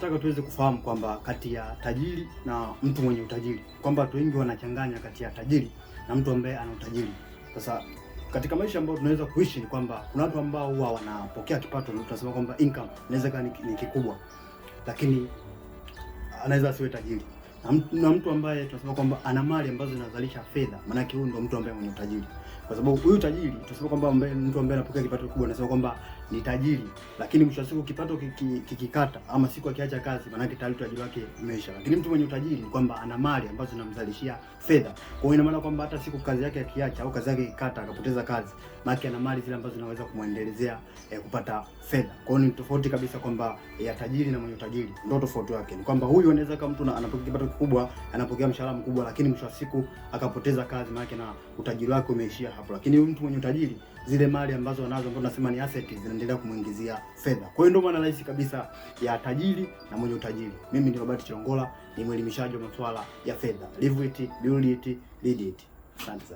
Nataka tuweze kufahamu kwamba kati ya tajiri na mtu mwenye utajiri, kwamba watu wengi wanachanganya kati ya tajiri na mtu ambaye ana utajiri. Sasa katika maisha ambayo tunaweza kuishi ni kwamba kuna watu ambao huwa wanapokea kipato, tunasema kwamba income inaweza kuwa ni kikubwa, lakini anaweza asiwe tajiri na mtu ambaye tunasema kwamba ana mali ambazo zinazalisha fedha, maanake huyu ndo mtu ambaye mwenye utajiri, kwa sababu huyu tajiri tunasema kwamba mtu ambaye anapokea kipato kikubwa, anasema kwamba ni tajiri, lakini mwisho wa siku kipato kikikata ama siku akiacha kazi, maanake tayari utajiri wake umeisha. Lakini mtu mwenye utajiri ni kwamba ana mali ambazo zinamzalishia fedha, kwa hiyo ina maana kwamba hata siku kazi yake akiacha au kazi yake ikikata akapoteza kazi, maanake ana mali zile ambazo zinaweza kumwendelezea kupata fedha. Kwa hiyo ni tofauti kabisa kwamba ya tajiri na mwenye utajiri, ndio tofauti wake ni kwamba huyu anaweza kama mtu anapokea kipato kikubwa, anapokea mshahara mkubwa, lakini mwisho wa siku akapoteza kazi, maanake na utajiri wake umeishia hapo. Lakini huyu mtu mwenye utajiri, zile mali ambazo anazo ambazo tunasema ni asset, zinaendelea kumuingizia fedha. Kwa hiyo ndio maana rahisi kabisa ya tajiri na mwenye utajiri. Mimi ni Robert Chilongola, ni mwelimishaji wa masuala ya fedha. Live it, build it, lead it. Asante sana.